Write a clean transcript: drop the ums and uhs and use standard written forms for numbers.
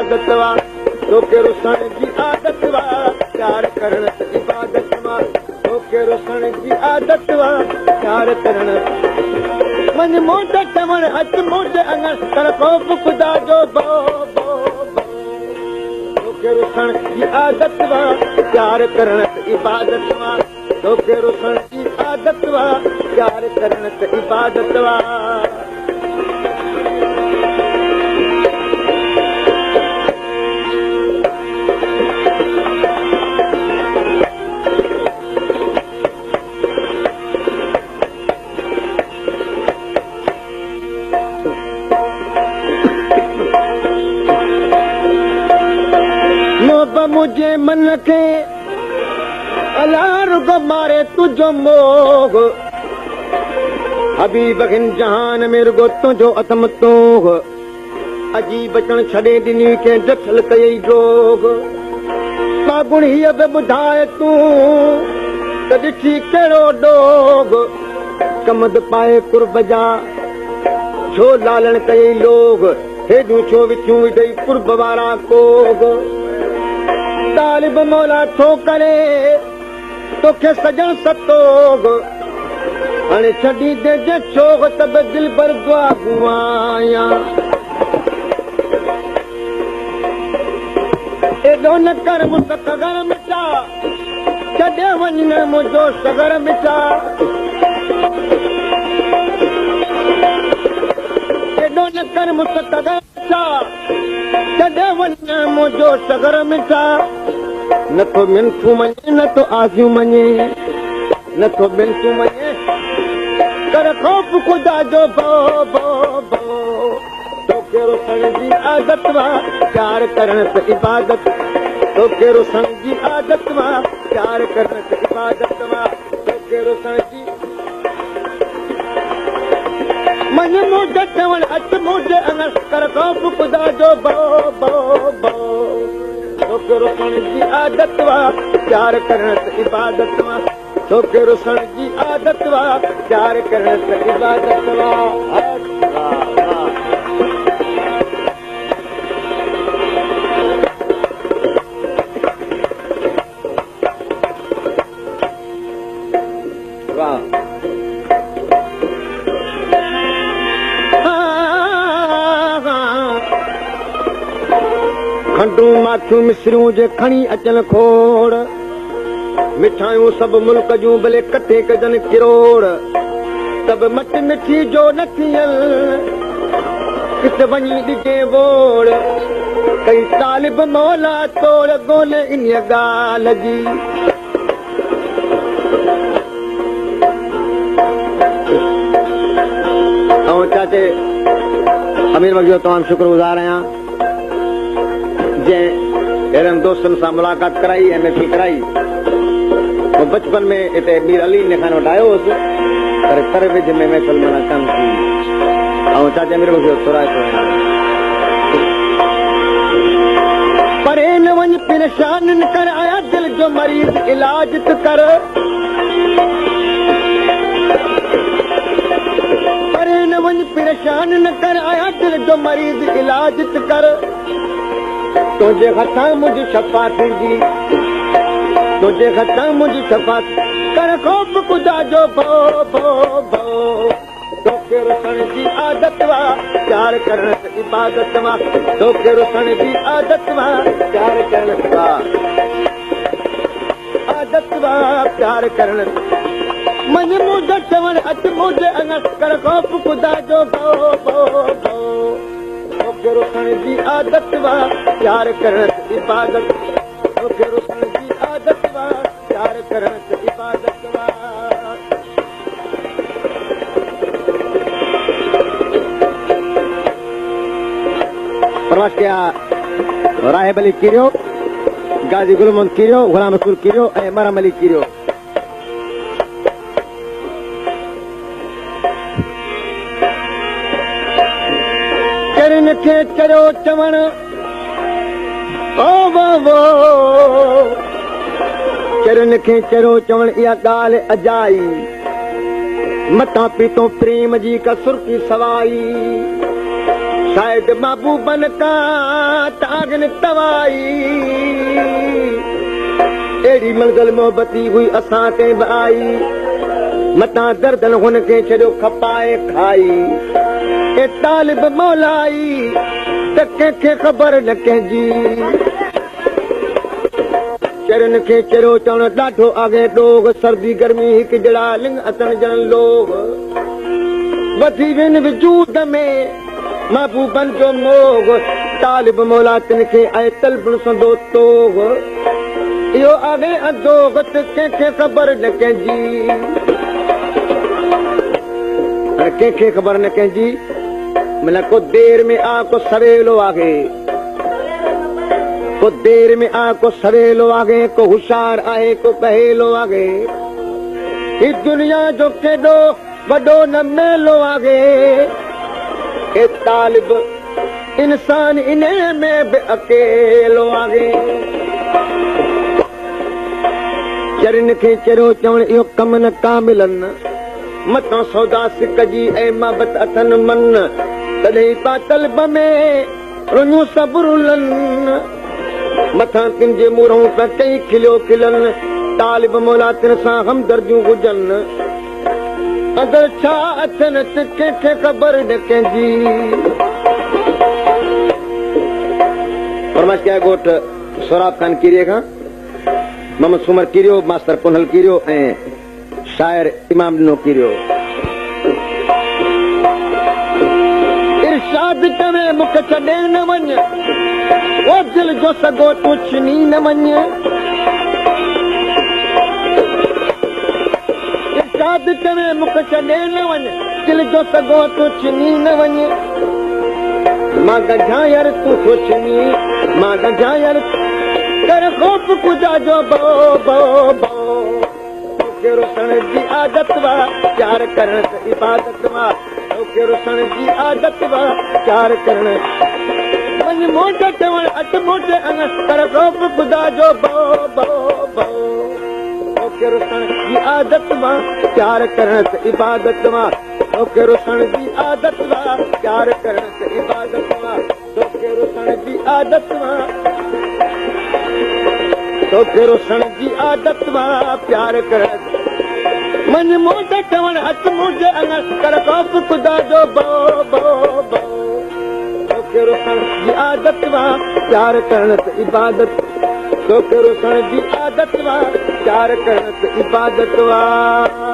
عبادت وا، توکي رسڻ جي عادت وا، پيار ڪرڻ ته عبادت وا، توکي رسڻ جي عادت وا، پيار ڪرڻ. وڃ منهنجو چوڻ اچ منهنجي اڱڻ، ڪر خوف خدا جو ڀؤ ڀؤ ڀؤ. توکي رسڻ جي عادت وا، پيار ڪرڻ ته عبادت وا، توکي رسڻ جي عادت وا، پيار ڪرڻ ته عبادت وا. محب منهنجي من کي الا رڳو ماري تنهنجو موهه، حبيب هن جهان ۾ رڳو تنهنجو اٿم توهه، عجيب اچڻ ڇڏي ڏني ڪنهن ڊٺل ڪيئي ڊوهه، ٻاگهڻ هيء به ٻڌاء تون ته ڏٺي ڪهڙو ڏوهه، ڪمند پائي قرب جا ڇو لالڻ ڪيئي لوهه، هيڏيون ڇو وٿيون وڌئي قرب وارا ڪوهه، طالب مولا ٿو ڪري توکي سڄڻ ستوهه، هاڻي ڇڏيندين جي ڇوهه ته به دلبر دعا گهايان. ايڏو نه ڪر مون سان ڪغر مٺا، ڇڏي وڃ نه منهنجو سغر مٺا. ايڏو نه ڪر مون سان ڪغر مٺا، ڇڏي وڃ نه منهنجو سغر مٺا. نه ٿو منٿون مڃي نه ٿو آزيون مڃي، نه ٿو منٿون مڃي، ڪر خوف خدا جو ڀؤ ڀؤ ڀؤ. توکي رسڻ جي عادت وا، پيار ڪرڻ ته عبادت. توکي رسڻ جي عادت وا، پيار ڪرڻ ته عبادت وا، توکي رسڻ جي. مڃ منهنجو چوڻ اچ منهنجي اڱڻ، ڪر خوف خدا جو ڀؤ ڀؤ ڀؤ. توکي رسڻ جي عادت وا، پيار ڪرڻ ته عبادت وا. توکي رسڻ جي عادت وا، پيار ڪرڻ ته عبادت وا. کنڊون ماکيون مصريون جي کڻي اچن کوڙ، مٺايون سڀ ملڪ جون ڀلي ڪٺي ڪجن ڪروڙ، ته به مٽ مٺي جو نه ٿين، ڪٿ وڃي ڏجي ووڙ، ڪئي طالب مولا توڙ ڳولي انهيء ڳالهه جي. آئون چاچي امير بخش جو تمام شڪر گذار آهيان جنهن اهڙن دوستن سان ملاقات ڪرائي ۽ محفل ڪرائي. آئون بچپن ۾ هتي مير علي خان وٽ آيو هوس پر تر وجهه ۾ محفل معنيٰ ڪانه ٿي. آئون چاچي امير بخش جو ٿورائتو آهيان. پري نه وڃ پريشان نه ڪر آيا دل جو مريض علاج ته ڪر. پري نه وڃ پريشان نه ڪر آيا دل جو مريض علاج ته ڪر. تنهنجي هٿان منهنجي شفا ٿيندي تنهنجي هٿان منهنجي شفا ڪر خوف خدا جو ڀؤ ڀؤ ڀؤ. توکي رسڻ جي عادت وا، پيار ڪرڻ ته عبادت وا، توکي رسڻ جي عادت وا، پيار ڪرڻ ته عادت وا، پيار ڪرڻ ته. مڃ منهنجو چوڻ اچ منهنجي اڱڻ، ڪر خوف خدا جو ڀؤ ڀؤ ڀؤ. توکي رسڻ جي عادت وا، پيار ڪرڻ ته عبادت، توکي رسڻ جي عادت وا، پيار ڪرڻ ته عبادت وا. پرواز ڪيا راهب علي ڪيريو، غازي گل محمد ڪيريو، غلام رسول ڪيريو ۽ محرم علي ڪيريو. چرين کي چريو چوڻ او وو وو، چرين کي چريو چوڻ اها ڳالهه اجائي، متان پيتو پريم جي ڪا سرڪي سوائي. شايد محبوبن کان ته آهن توائي. اهڙي منزل محبتي هئي اسان تي به آئي. متان دردن هن کي ڇڏيو کپائي کائي. اي طالب مولائي ته ڪنهن کي خبر نه ڪنهن جي. چرين کي چريو چوڻ ڏاڍو آهي ڏوهه. سردي گرمي هڪجهڙا لڱ اٿن ڄڻ لوهه. وڌي وين وجود ۾ محبوبن جو موهه. طالب مولا تن کي آهي طلبڻ سندو توهه. اهو آهي اندوهه ته ڪنهن کي خبر نه ڪنهن جي. هاڻي ڪنهن کي خبر نه ڪنهن جي. معنيٰ ڪو دير ۾ آ ڪو سويلو آهي. ڪو دير ۾ آ ڪو سويلو آهي. ڪو هوشيار آهي ڪو ڪهيلو آهي. هي دنيا جو ڪيڏو وڏو نه ميلو آهي. اي طالب انسان انهيء ۾ به اڪيلو آهي. چرين کي چريو چوڻ اهو ڪم نه ڪاملن. متان سودا سڪ جي ۽ محبت اٿن من. تڏهن ئي پاتل بمي رڃون سڀ رلن. مٿان تن جي مورهون پيا ڪئين کليو کلن. طالب مولا تن سان همدرديون هجن. اندر ڇا اٿن ته ڪنهن کي خبر نه ڪنهن جي. فرمائش ڪيا ڳوٺ سهراب خان ڪيريي کان محمد سومر ڪيريو، ماستر پنهل ڪيريو ۽ شاعر امام ڏنو ڪيريو. ارشاد ڪوي مون کي ڇڏي نه وڃ، او دل جو سڳو تون ڇني نه وڃ. ارشاد ڪوي مون کي ڇڏي نه وڃ، دل جو سڳو تون ڇني نه وڃ. مان گنجان يار تون ٿو ڇني، مان گنجان يار ڪر خوف خدا جو بئو بئو بئو. توکي رسڻ جي عادت وا، پيار ڪرڻ ته عبادت وا. توکي رسڻ جي عادت وا، پيار ڪرڻ. وڃ موٽ چوڻ اچ موٽ اڱ، ڪر خوف خدا جو بئو بئو بئو. توکي رسڻ جي عادت وا، پيار ڪرڻ ته عبادت وا. توکي رسڻ جي عادت وا، پيار ڪرڻ ته عبادت وا. توکي رسڻ جي عادت وا، توکي رسڻ جي عادت وا، پيار ڪرڻ وڃ موٽ چوڻ اچ منهنجي اڱڻ، ڪر خوف خدا جو بئو بئو بئو. توکي رسڻ جي عادت وا، پيار ڪرڻ ته عبادت. توکي رسڻ جي عادت وا، پيار ڪرڻ ته عبادت وا.